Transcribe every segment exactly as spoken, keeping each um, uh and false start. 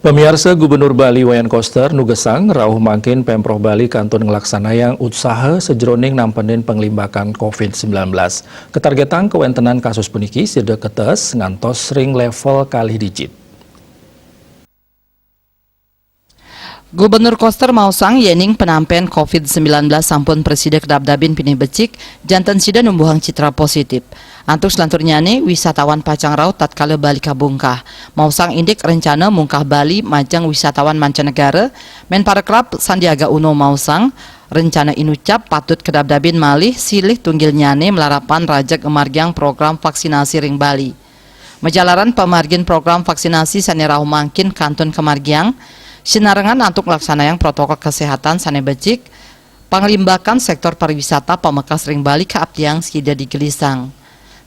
Pamiarsa, Gubernur Bali Wayan Koster nugesang rauh mangkin Pemprov Bali kantun nglaksanayang utsaha sajroning nampenin panglimbakan covid sembilan belas. Katargetang kawentenan kasus puniki sida ketes ngantos ring level kalih digit. Gubernur Koster maosang yening penampen covid sembilan belas sampun prasida kadabdabin pinih becik, janten sida numbuhang citra positif. Antuk selanturnyane, wisatawan pacang rauh tatkala Bali kabungkah. Maosang indik rencana mungkah Bali majeng wisatawan mancanegara, Menparekraf Sandiaga Uno maosang, rencana inucap patut kadabdabin malih silih tunggilnyane malarapan rajeg ngamargiang program vaksinasi ring Bali. Majalaran pamargin program vaksinasi sane rauh mangkin kantun kamargiang, sinarengan antuk nglaksanayang protokol kesehatan sane becik, panglimbakan sektor pariwisata pamekas ring Bali kaaptiang sida digelisang.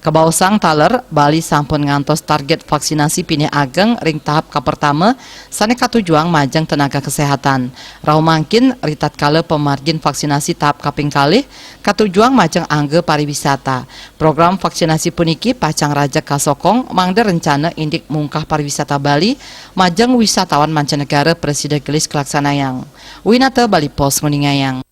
Kabaosang taler, Bali sampun ngantos target vaksinasi pinih ageng ring tahap kapertama sane katujuang majeng tenaga kesehatan. Rauh mangkin, ritatkala pamargin vaksinasi tahap kaping kalih katujuang majeng angga pariwisata. Program vaksinasi puniki pacang rajeg kasokong mangda rencana indik mungkah pariwisata Bali majeng wisatawan mancanegara prasida gelis kalaksanayang. Winata Bali Post nguningayang.